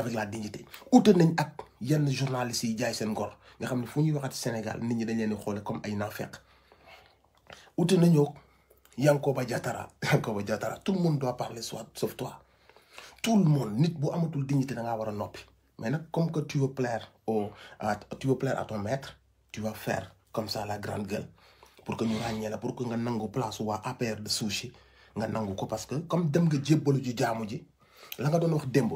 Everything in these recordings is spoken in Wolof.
avec la dignité ute nañ ak yenn journalistes yi jaay seen ngor nga xam ne fu ñuy waxati Sénégal nit ñi dañ leen di xoole comme ay naafeq ute nañoo Yankoba Diattara tout le monde doit parler soit sauf toi tout le monde nit bu amatul dignité da ngaa war a noppi mais nag comme que tu veux plaire à ton maître tu vas faire comme ça la grande gueule pour que ñu ràññee la pour que nga nangu place waa APR de Souchy nga nangu ko parce que comme dem nga jébbalu ji jaamu ji la nga doon wax démb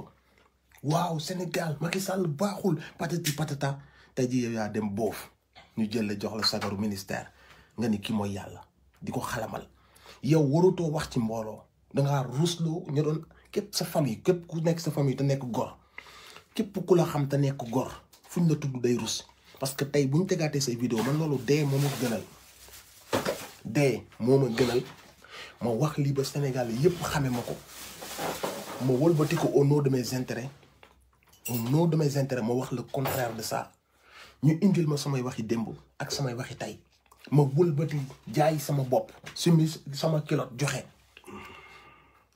waaw Sénégal Macky Sall baaxul patati patata tey ji yow yaa dem boof ñu jël la jox la sagaru ministère nga ni kii mooy yàlla di ko xalamal yow warutoo wax ci mbooloo dangaa rusloo ñu doon képp sa famille képp ku nekk sa famille te nekk gor képp ku la xam te nekk gor fuñ la tudd day rus parce que tey bu ñu tegaatee say vidéo man loolu dee moo ma gënal dee moo ma gënal ma wax lii ba Sénégal yépp xame ma ko ma wëlbati ko au nom de mes intérêts ma wax le contraire de ça ñu indil ma samay waxi démb ak samay waxi tey ma wëlbati jaay sama bopp sumi sama kilot joxe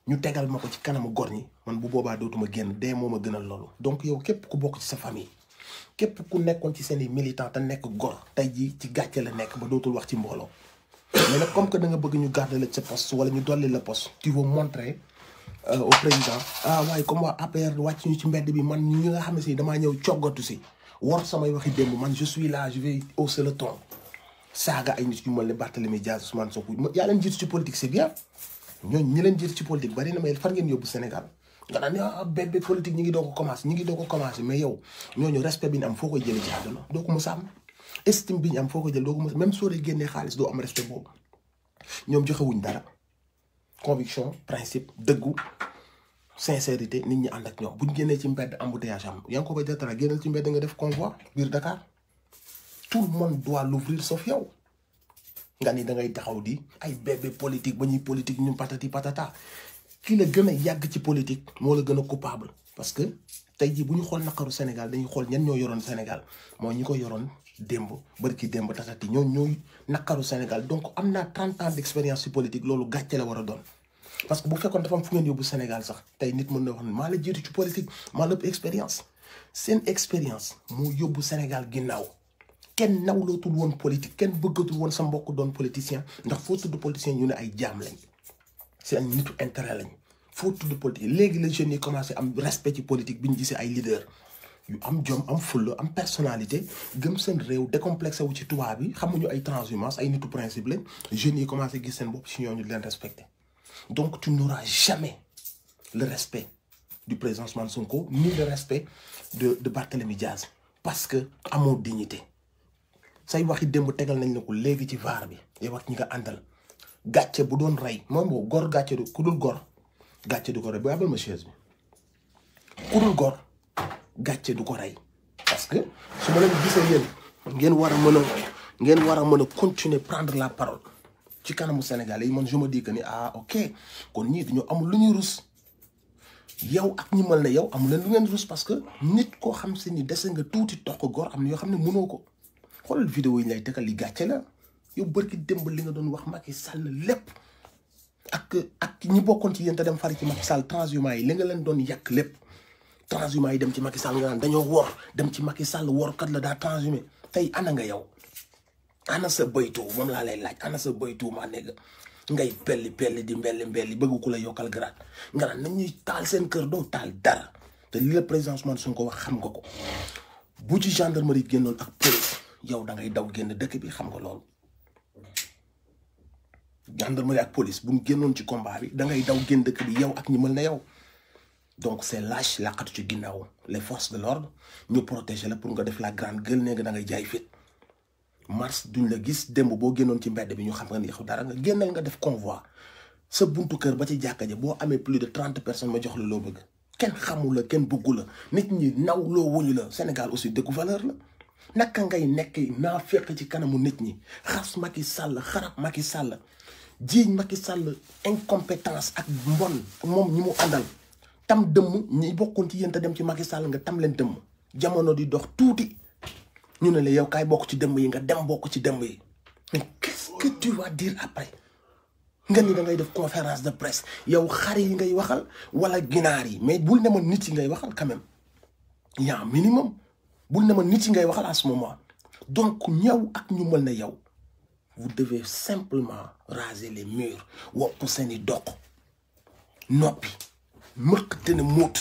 ñu tegal ma ko ci kanamu gor ñi man bu boobaa dootuma génn dee moo ma gënal loolu donc yow képp ku bokk ci sa famille képp ku nekkoon ci seeni militant te nekk gor tey ji ci gàcce la nekk ba dootul wax ci mbooloo mais nag comme que da nga bëgg ñu garder la sa poste wala ñu dolli la poste tu veux montrer au président waaye comme waa APR wàcc ñu ci mbedd bi man ñi nga xam ne si damaa ñëw coggatu si war samay waxi démb man je suis là je vais hausser le ton saaga ay nit ñu mel ne Barthélémy Dias Ousmane Sonko yaa leen jiitu ci politique c'est bien ñooñu ñi leen jiitu ci politique bari na mais fan ngeen yóbbu Sénégal nga naan bébé politique ñi ngi doog a commencé mais yow ñooñu respect bi ñu am foo koy jëlee ci àdduna doo ko mës a am estime bi ñu am foo koy jël doo ko mës même soo dee génnee xaalis doo am respect boobu ñoom joxewuñ dara conviction principe dëggu sincérité nit ñi ànd ak ñoom buñ génnee ci mbedd embouteillage am Yankoba Diattara génnal ci mbedd nga def convoi biir Dakar tout le monde doit l'ouvrir sauf yow nga ni da ngay taxaw di ay bébé politique ba ñuy politique ñu patati patata ki la gën a yàgg ci politique moo la gën a coupable parce que tey jii bu ñu xool naqaru Sénégal dañuy xool ñan ñoo yoroon Sénégal mooy ñi ko yoroon démb barki démb tatati ñooy naqaru Sénégal donc am naa 30 ans d'expérience ci politique loolu gàcce la war a doon parce que bu fekkoon dafa am fu ngeen yóbbu Sénégal sax tey nit mën na wax ne maa la jiitu ci politique maa la ëpp expérience seen expérience moo yóbbu Sénégal ginnaaw kenn nawlootul woon politique kenn bëggatul woon sa mbokk doon politicien ndax foo tudd politicien ñu ne ay jaam lañ c'est ay nitu intérêt lañ foo tudd politique léegi la jeunes yi commencé am respect ci politique bi ñu gisee ay leader yu am jom am fulla am personnalité gëm seen réew décomplexé wu ci tubaab bi xamuñu ay transhumance ay nitu principe lañ jeunes yi commencé gis seen bopp ci ñooñu leen respecté donc tu n'auras jamais le respect du président Ousmane Sonko ni le respect de Barthélémy Dias parce que amoo dignité say waxi démb tegal nañ la ko léegi ci vaar bi yow ak ñi nga àndal gàcce bu doon rey moom boobu gor gàcce du ku dul gor gàcce du ko rey bu abal ma chaise bi ku dul gor gàcce du ko rey parce que su ma leen gisee yéen ngeen war a mën a continuer prendre la parole ci kanamu Sénégalais yi man je me dis que ni ok kon ñii dañoo amul lu ñuy rus yow ak ñi mel ne yow amul leen lu ngeen rus parce que nit koo xam si ni dese nga tuuti toq gor am na yoo xam ne mënoo ko xoolal vidéo yi lay tegal li gàcce la yow barki démb li nga doon wax Macky Sall lépp ak ñi bokkoon ci yéen te dem fari ci Macky Sall transhumance yi li nga leen doon yàq lépp transhumance yi dem ci Macky Sall nga naan dañoo wor dem ci Macky Sall workat la daa transhumé tey ana nga yow ana sa baytu moom laa lay laaj ana sa baytu maa nekk ngay pelli di mbelli bëgg ku la yokkal grade nga naan nañuy taal seen kër doo taal dara te li la président Ousmane Sonko wax xam nga ko bu ci gendarmerie génnoon ak police yow da ngay daw génn dëkk bi xam nga loolu gendarmerie ak police bu ñu génnoon ci combat bi da ngay daw génn dëkk bi yow ak ñi mel na yow donc c'est lâche laqatu ci ginnaaw les forces de l'ordre ñu protéger la pour nga def la grande gueule ne nga da ngay jaay fit mars duñ la gis démb boo génnoon ci mbedd bi ñu xam nga ni yow dara nga génnal nga def convoi sa buntu kër ba ci jàkka ja boo amee plus de 30 personnes ma jox la loo bëgg kenn xamul la kenn bëggu la nit ñi naw loo wuñu la Sénégal aussi dëkku valeur la naka ngay nekk naa fekk ci kanamu nit ñi xas Macky Sall xarab Macky Sall jiiñ Macky Sall incompétence ak mbon moom ñi mu àndal tam dëmm ñi bokkoon ci yéen te dem ci Macky Sall nga tam leen dëmm jamono di dox tuuti ñu ne la yow kaay bokk ci dëmm yi nga dem bokk ci dëmm yi mais qu'est-ce que tu vas dire après nga ni da ngay def conférence de presse yow xar yi ngay waxal wala ginaar yi mais bul ne ma nit yi ngay waxal quand même il y a un minimum bul ne ma nit yi ngay waxal à ce moment donc ñaw ak ñu mel ne yow vous devez simplement raser les murs wopp seeni doq noppi mëq te ne muut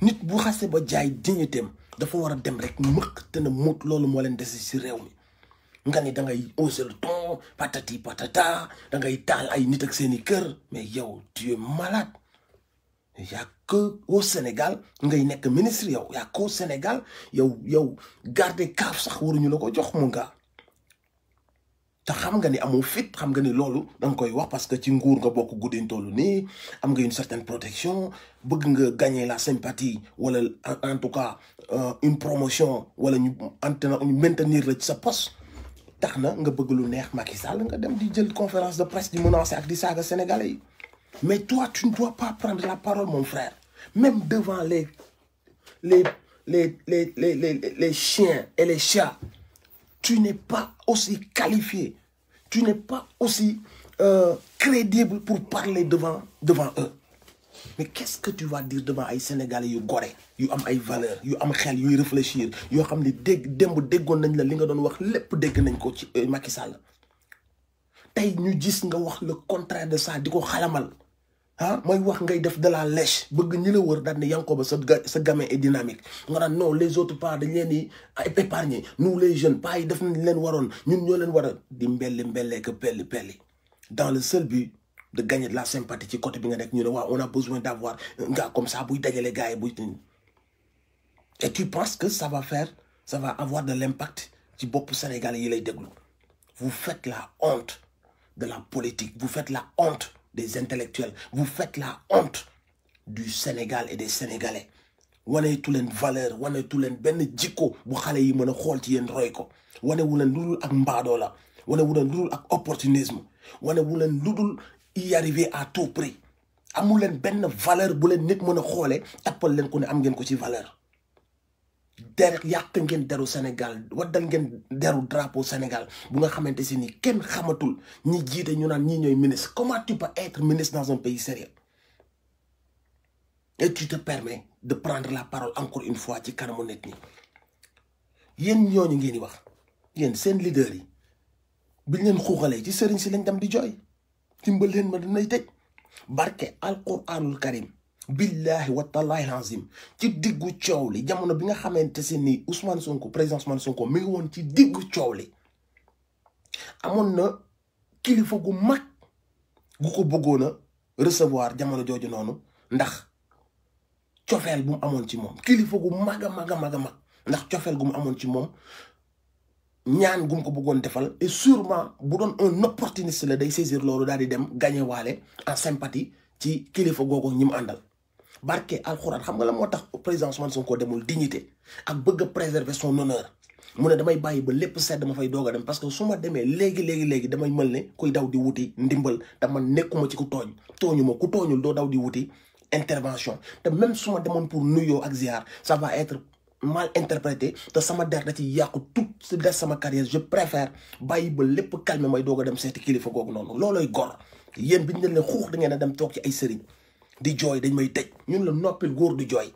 nit bu xase ba jaay dignitéem dafa war a dem rek mëq te ne muut loolu moo leen dese ci réew mi nga ni da ngay hausser le ton patati patata da ngay taal ay nit ak seeni kër mais yow tu es malade y a que au Sénégal ngay nekk ministre yow y a que au Sénégal yow garder kaaf sax waruñu la ko jox mon gars te xam nga ni amoo fit xam nga ni loolu danga koy wax parce que ci nguur nga bokk guddeen tollu nii am nga une certaine protection bëgg nga gagner la sympathie wala en tout cas une promotion wala ñu maintenir la ci sa poste tax na nga bëgg lu neex Macky Sall nga dem di jël conférence de presse di menacer ak di saaga sénégalais yi mais toi tu ne dois pas prendre la parole mon frère même devant les chiens et les chats tu n'es pas aussi qualifié tu n'es pas aussi crédible pour parler devant eux mais qu'est-ce que tu vas dire devant ay sénégalais yu gore yu am ay valeur yu am xel yuy réfléchir yoo xam ne démb déggoon nañ la li nga doon wax lépp dégg nañ ko ci Macky Sall tey ñu gis nga wax le contraire de ça di ko xalamal ah mooy wax ngay def de la lèche bëgg ñi la wër daal ne Yankoba sa gamin est dynamique nga naan non les autres pas dañ leen di épargner nous les jeunes pas yi def nañ leen waroon ñun ñoo leen war a di mbellee que pelli dans le seul but de gagner de la sympathie ci côté bi nga nekk ñu ne waaw on a besoin d'avoir un gars comme ça buy dajale gars yi buy et tu penses que ça va avoir de l'impact ci bopp Sénégalais yi lay déglu vous faites la honte de la politique vous faites la honte des intellectuels vous faites la honte du Sénégal et des Sénégalais waneetu leen valeur waneetu leen benn jikko bu xale yi mën a xool ci yéen roy ko wanewu leen lu dul ak mbaadoo la wanewu leen lu dul ak opportunisme wanewu leen lu dul y arriver à tout prix amul leen benn valeur bu leen nit mën a xoolee tappal leen ko ne am ngeen ko ci valeur der yàq ngeen deru Sénégal waddal ngeen deru drapeau Sénégal bu nga xamante si ni kenn xamatul ñi jiite ñu naan ñii ñooy ministre comment tu peux être ministre dans un pays sérieux et tu te permets de prendre la parole encore une fois ci kanamu nit ñi yéen ñooñu ngeen di wax yéen seen leader yi biñ leen xuuxalee ci sëriñ si lañ dem di jooy dimbal leen ma dinay tëj barke alquranul karim billahi wa tallahi azim ci diggu coow li jamono bi nga xamante si ni Ousmane Sonko président Ousmane Sonko mi ngi woon ci diggu coow li amoon na kilifa gu mag gu ko bëggoon a recevoir jamono jooju noonu ndax cofeel bu mu amoon ci moom kilifa gu mag a mag ndax cofeel gu mu amoon ci moom ñaan gu mu ko bëggoon defal et sûrement bu doon un opportuniste la day saisir loolu daal di dem gagné waale en sympathie ci kilifa googu ñi mu àndal barke alxuraan xam nga la moo tax président Ousmane Sonko demul dignité ak bëgg a préserver son honneur mu ne damay bàyyi ba lépp sedd ma fay doog a dem parce que su ma demee léegi damay mel ne kuy daw di wuti ndimbal te man nekkuma ci ku tooñu ma ku tooñul doo daw di wuti intervention te même su ma demoon pour nuyoo ak ziar ça va être mal interprété te sama der da ci yàqu tout si des sama carrière je préfère bàyyi ba lépp calme may doog a dem seeti kilifa googu noonu looloy gor yéen bi ñu leen xuux da ngeen a dem toog ci ay sëriñ di jooy dañ may tëj ñun la noppil góor du jooy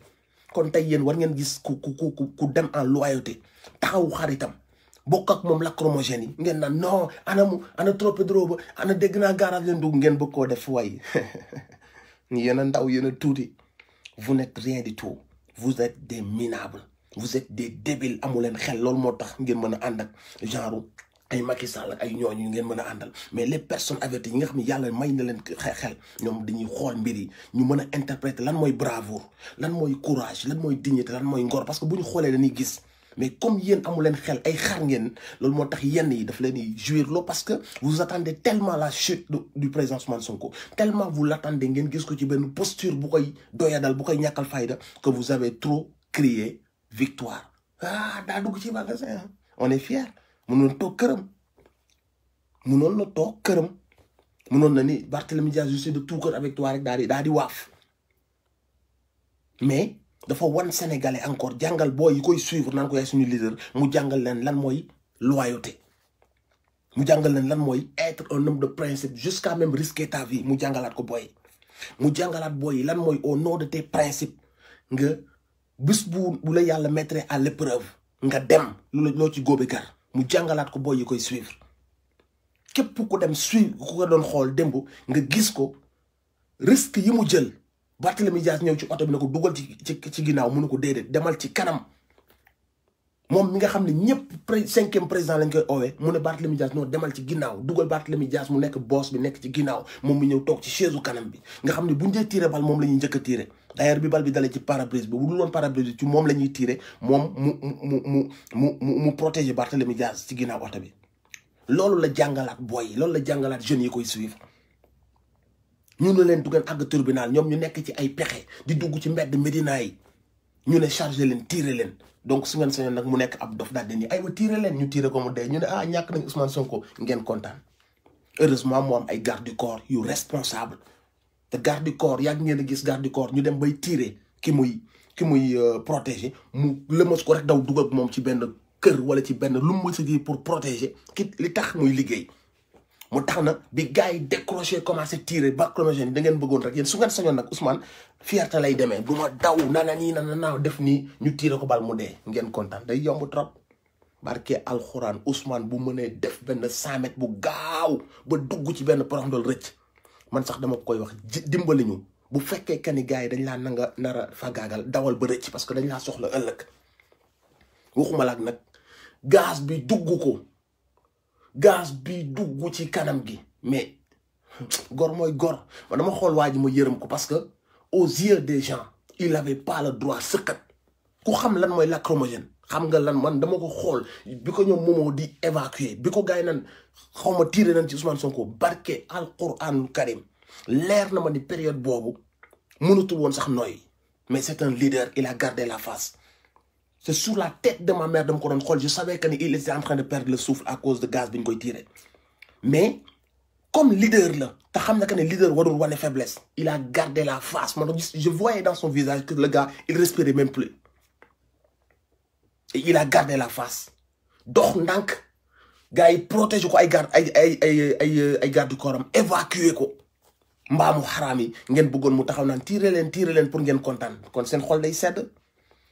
kon tey yéen war ngeen gis ku dem en loyauté taxaw xaritam bokk ak moom lacrymogène yi ngeen naan non ana Tropidoro ba ana dégg naa garage leen dugg ngeen bëgg koo def way yéen a ndaw yéen a tuuti vous n'êtes rien du tout vous êtes des minables vous êtes des débiles amu leen xel loolu moo tax ngeen mën a ànd ak genre ay Macky Sall ak ay ñooñu ngeen mën a àndal mais les personnes averties yi nga xam ne yàlla may na leen xel ñoom dañuy xool mbir yi ñu mën a interpréter lan mooy bravoure lan mooy courage lan mooy dignité lan mooy ngor parce que bu ñu xoolee dañuy gis mais comme yéen amu leen xel ay xar ngeen loolu moo tax yenn yi daf leen di jouir loo parce que vous attendez tellement la chute du président Ousmane Sonko tellement vous l'attendez ngeen gis ko ci benn posture bu koy doyadal bu koy ñàkkal fayda que vous avez trop crié victoire daa dugg ci magasin on est fier mënoon toog këram mënoon na ni Barthélémy Dias je suis de tout cœur avec toi rek daa di waaf mais dafa wan sénégalais encore jàngal booy yi koy suivre naan ko yaay suñu leader mu jàngal leen lan mooy loyauté mu jàngal leen lan mooy être un homme de principe jusqu'à même risquer ta vie mu jàngalaat ko booy mu jàngalaat booy yi lan mooy au nom de tes principes nga bis bu la yàlla mettre à l'épreuve nga dem loo ci góobe gar mu jàngalaat ko boy yi koy suivre képp ku dem suivre ku ko doon xool démb nga gis ko risque yi mu jël Barthélémy Dias ñëw ci oto bi ne ko dugal ci ginnaaw mu ne ko déedéet demal ci kanam moom mi nga xam ne ñëpp 5e président lañ koy oowee mu ne Barthélémy Dias non demal ci ginnaaw dugal Barthélémy Dias mu nekk boss bi nekk ci ginnaaw moom mu ñëw toog ci chaise kanam bi nga xam ne bu ñu dee tiré bal moom la ñuy njëkk a tiré d'ailleurs bi bal bi dalee ci pare-brise bi bu dul woon pare-brise bi ci moom la ñuy tiré moom mu protéger Barthélémy Dias ci ginnaaw oto bi. loolu la jàngalaat boy yi loolu la jàngalaat jeunes yi koy suivre ñu ne leen du ngeen àgg tribunal ñoom ñu nekk ci ay pexe di dugg ci mbedd Médina yi ñu ne chargé leen tiré leen. donc su ngeen sañoon nag mu nekk ab dof daal di ni aywa tiré leen ñu tiré ko mu dee ñu ne ah ñàkk nañ Ousmane Sonko ngeen kontaan heureusement mu am ay garde du corps yu responsable te garde du corps yàgg ngeen a gis garde du corps ñu dem bay tiré ki muy protéger mu lëmas ko rek daw dugal moom ci benn kër wala ci benn lu mu mës pour protéger ki li tax muy liggéey mu tax na bi gars yi décroché commencé tiré lacrymogène da ngeen bëggoon rek yéen su ngeen sañoon nag Ousmane fierté lay demee du ma daw nana def nii ñu tiré ko bal mu dee ngeen kontaan day yomb trop barke alxuraan Ousmane bu mënee def benn 100 mètres bu gaaw ba dugg ci benn poroxndol rëcc man sax dama koy wax dimbali ñu bu fekkee que ni gars yi dañ laa nara fagaagal dawal ba rëcc parce que dañ laa soxla ëllëg waxuma laak nag gaz bi dugg ko gaz bi dugg ci kanam gi mais gor mooy gor man dama xool waa ji ma yërëm ko parce que aux yeux des gens il avait pas le droit sëkkat ku xam lan mooy lacrymogène xam nga lan man dama ko xool bi ko ñoom moomoo di évacuer bi ko gars yi nan xaw ma tiré nañ ci Ousmane Sonko barke alquranul karim leer na ma ni période boobu mënatul woon sax nooy mais c'est un leader il a gardé la face. C'est sur la tête de ma mère de mon contrôle. Je savais qu'il était en train de perdre le souffle à cause de gaz qu'il a tiré. Mais, comme leader, tu sais que le leader a une faiblesse. Il a gardé la face. Je voyais dans son visage que le gars, il respirait même plus. Et il a gardé la face. Donc, le gars, il protège quoi, il garde du corps, évacuer quoi. Mbaamu harami, ngeen bëggoon mu taxaw naan tirer leen pour ngeen kontaan kon seen xol day sedd.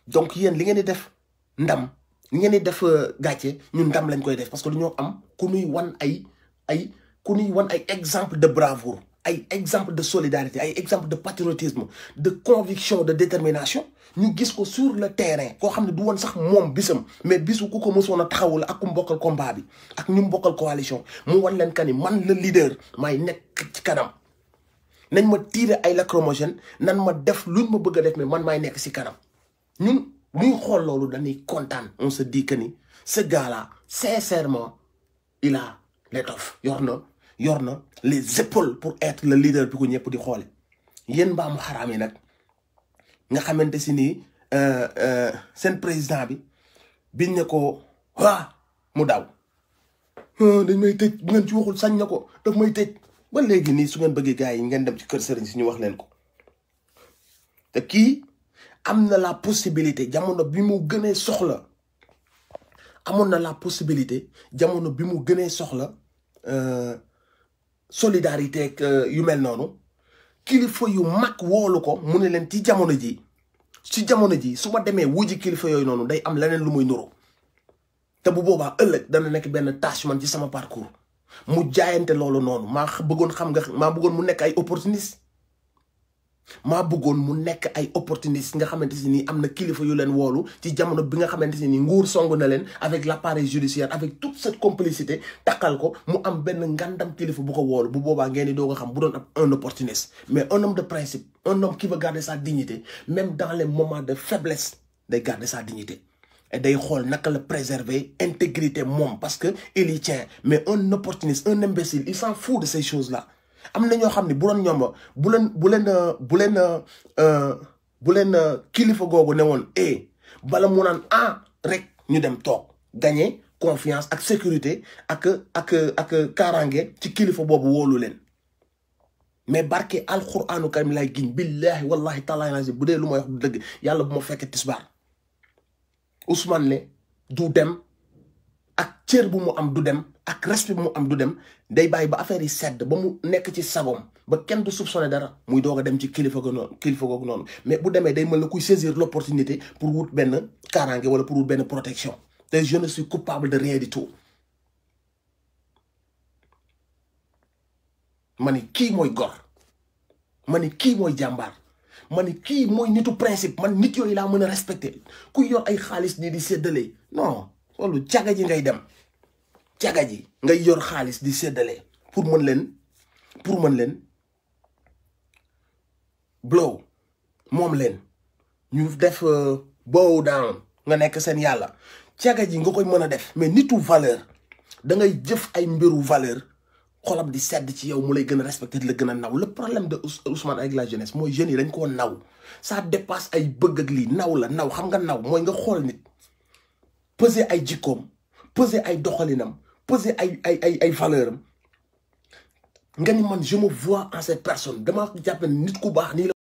Donc yéen li ngeen di def ndam li ngeen di def gàcce ñun ndam lañ koy def parce que dañoo am ku ñuy wan ay exemple de bravoure ay exemple de solidarité ay exemple de patriotisme de conviction de détermination ñu gis ko sur le terrain koo xam ne du woon sax moom bisam mais bisu ku ko mësoon a taxawul ak ku mu bokkal combat bi ak ñu mu bokkal coalition mu wan leen ka ni man le leader maay nekk ci kanam nañ ma tirer ay lacrymogène nan ma def luñ ma bëgg a def mais man maay nekk ci kanam. Nous, on se dit que ce gars-là, sincèrement, il a l'étoffe. Il a les épaules pour être le leader pour nous pour dire. Yen ba mu harami nak nga xamanteni ni sen président bi biñ ne ko wa mu daw dañ may tej bu ngeen ci waxul sañ nako daf may tej ba légui ni su ngeen bëgg gaay yi ngeen dem ci kër sëriñ ci ñu wax leen ko te ki amna la possibilité jamono bi mu gëné soxla amon na la possibilité jamono bi mu gëné soxla solidarité ak yu mel nonu kilifa yu mak wolu ko mu ne len ci jamono ji suma démé wuji kilifa yoy nonu day am leneen lu muy nuru te bu boba ëlëk dana nek ben tâche man ci sama parcours mu jaayante lolu nonu ma bëggon xam nga ma bëggon mu nek ay opportuniste maa bëggoon mu nekk ay opportuniste nga xamante ni am na kilifa yu leen woolu ci jamono bi nga xamante ni nguur song na leen avec l'appareil judiciaire avec toute cette complicité takkal ko mu am benn ngandam kilifa bu ko woolu bu boobaa ngeen di doog a xam bu doon un opportuniste mais un homme de principe un homme qui veut garder sa dignité même dans les moments de faiblesse day garder sa dignité et day xool naka la préserver intégrité moom parce que il y tient mais un opportuniste un imbécile il s'en fout de ces choses là. am na ñoo xam ne bu doon ñoom bu leen kilifa googu ne woon bala mu naan rek ñu dem toog gagner confiance ak sécurité ak kaaraange ci kilifa boobu wóolu leen mais barke alxuraanu karim lay giñ billahi wallahi taala bu dee lu may wax du dëgg yàlla bu ma fekkee tisbaar Ousmane ne du dem ak cër bu mu am du dem ak respect bu mu am du dem day bàyyi ba affaire yi sedd ba mu nekk ci sagom ba kenn du soupçonné dara muy doog a dem ci kilifa googu noonu mais bu demee day mel ne kuy saisir l'opportunité pour wut benn kaaraange wala pour wut benn protection te je ne suis coupable de rien du tout. ma ni kii mooy gor ma ni kii mooy jàmbaar ma ni kii mooy nitu principe man nit yooyu laa mën a respecté kuy yor ay xaalis di séddale non loolu caga ji ngay dem caga ji ngay yor xaalis di séddale pour mën leen blow moom leen ñu def bow down nga nekk seen yàlla caga ji nga koy mën a def mais nitu valeur da ngay jëf ay mbiru valeur xolam di sedd ci yow mu lay gën a respecté di la gën a naw. Le problème de Ousmane avec la jeunesse mooy jeunes yi dañ koo naw ça dépasse ay bëgg ak lii naw la naw xam nga naw mooy nga xool nit peser ay jikkoom peser ay doxalinam peser ay valeur am nga ni man je me vois en cette personne dama jàpp nit ku baax nii la